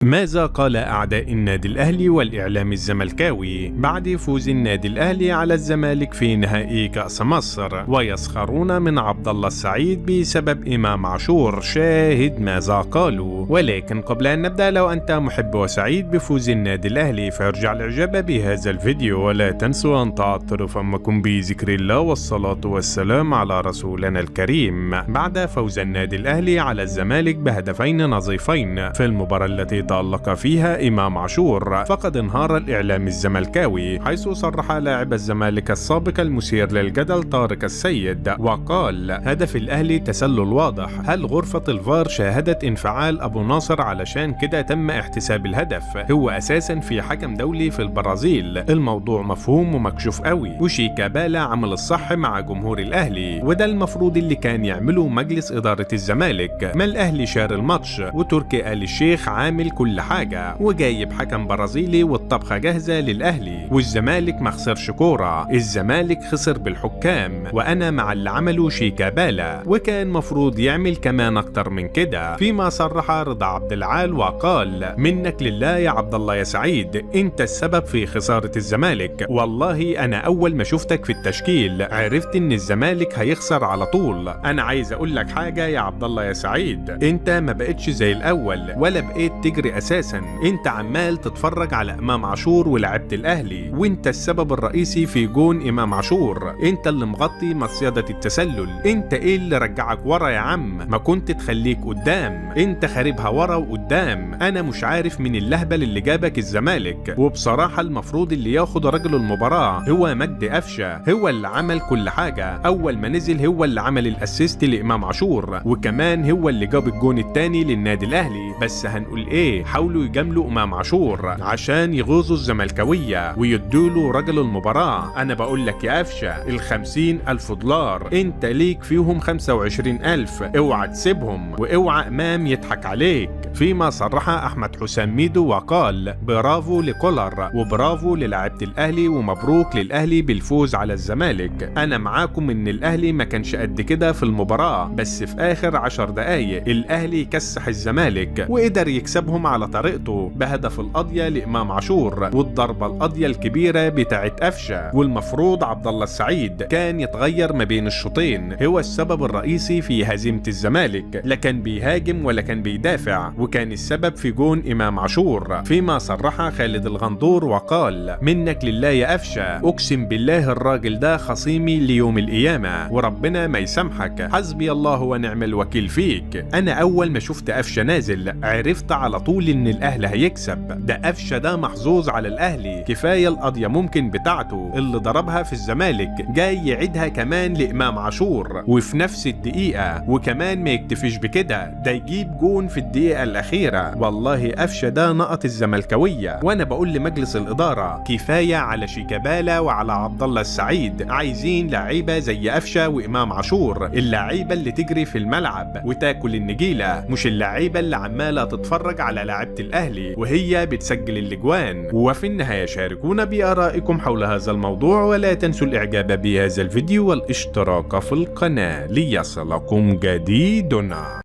ماذا قال أعداء النادي الأهلي والإعلام الزملكاوي بعد فوز النادي الأهلي على الزمالك في نهائي كأس مصر ويسخرون من عبد الله السعيد بسبب إمام عاشور؟ شاهد ماذا قالوا. ولكن قبل أن نبدأ، لو أنت محب وسعيد بفوز النادي الأهلي فارجع الإعجاب بهذا الفيديو، ولا تنسوا أن تعطروا فمكم بذكر الله والصلاة والسلام على رسولنا الكريم. بعد فوز النادي الأهلي على الزمالك بهدفين نظيفين في المباراة التي تألق فيها إمام عاشور، فقد انهار الإعلام الزملكاوي، حيث صرح لاعب الزمالك السابق المثير للجدل طارق السيد وقال: هدف الأهلي تسلل واضح، هل غرفة الفار شاهدت انفعال أبو ناصر علشان كده تم احتساب الهدف؟ هو أساسا في حكم دولي في البرازيل، الموضوع مفهوم ومكشوف قوي، وشيكابالا عمل الصح مع جمهور الأهلي، وده المفروض اللي كان يعمله مجلس إدارة الزمالك. ما الأهلي شار الماتش، وتركي آل الشيخ عامل كل حاجة وجايب حكم برازيلي والطبخة جاهزة للأهلي، والزمالك ما خسرش كورة، الزمالك خسر بالحكام، وأنا مع اللي عمله شيكابالا، وكان مفروض يعمل كمان أكتر من كده. فيما صرح رضا عبد العال وقال: منك لله يا عبد الله يا سعيد، انت السبب في خسارة الزمالك، والله أنا أول ما شفتك في التشكيل عرفت إن الزمالك هيخسر على طول. أنا عايز أقول لك حاجة يا عبد الله يا سعيد، انت ما بقتش زي الأول ولا بقيت تجري أساسا، انت عمال تتفرج على إمام عاشور ولاعيبة الأهلي، وانت السبب الرئيسي في جون إمام عاشور، انت اللي مغطي مصيدة التسلل، انت ايه اللي رجعك ورا يا عم؟ ما كنت تخليك قدام، انت خاربها ورا وقدام. انا مش عارف من اللهبل اللي جابك الزمالك، وبصراحة المفروض اللي ياخد رجل المباراة هو مجدي قفشة، هو اللي عمل كل حاجة، اول ما نزل هو اللي عمل ال assist لإمام عاشور، وكمان هو اللي جاب الجون التاني للنادي الأهلي. بس هنقول ايه، حاولوا يجاملوا إمام عاشور عشان يغوظوا الزملكاوية ويدوله رجل المباراة. انا بقول لك يا قفشة، ال50,000 دولار انت ليك فيهم 25,000، اوعى تسيبهم واوعى امام يضحك عليك. فيما صرح احمد حسام ميدو وقال: برافو لكولر وبرافو للاعيبه الاهلي ومبروك للاهلي بالفوز على الزمالك. انا معاكم ان الاهلي ما كانش قد كده في المباراة، بس في اخر 10 دقايق الاهلي كسح الزمالك وقدر يكسبهم على طريقته بهدف القضية لامام عاشور والضربة القاضية الكبيرة بتاعت قفشة. والمفروض عبد الله السعيد كان يتغير ما بين الشوطين، هو السبب الرئيسي في هزيمة الزمالك، لا كان بيهاجم ولا كان بيدافع، وكان السبب في جون إمام عاشور. فيما صرح خالد الغندور وقال: منك لله يا قفشة، أقسم بالله الراجل ده خصيمي ليوم القيامة وربنا ما يسامحك، حسبي الله ونعم الوكيل فيك. أنا أول ما شفت قفشة نازل عرفت على طول إن الأهلي هيكسب، ده قفشة ده محظوظ على الأهلي، كفاية القضية ممكن بتاعته اللي ضربها في الزمالك جاي يعيدها كمان لإمام عاشور وفي نفس الدقيقة، وكمان ما يكتفيش بكده ده يجيب جون في الدقيقة الأخيرة. والله قفشة ده نقط الزملكاوية. وأنا بقول لمجلس الإدارة كفاية على شيكابالا وعلى عبد الله السعيد، عايزين لعيبة زي قفشة وإمام عاشور، اللعيبة اللي تجري في الملعب وتاكل النجيلة، مش اللعيبة اللي عمالة تتفرج على لعيبة الأهلي وهي بتسجل الأجوان. وفي النهاية شاركونا بآرائكم حول هذا الموضوع، ولا تنسوا الإعجاب بهذا الفيديو والاشتراك في القناة ليصلكم جديدنا.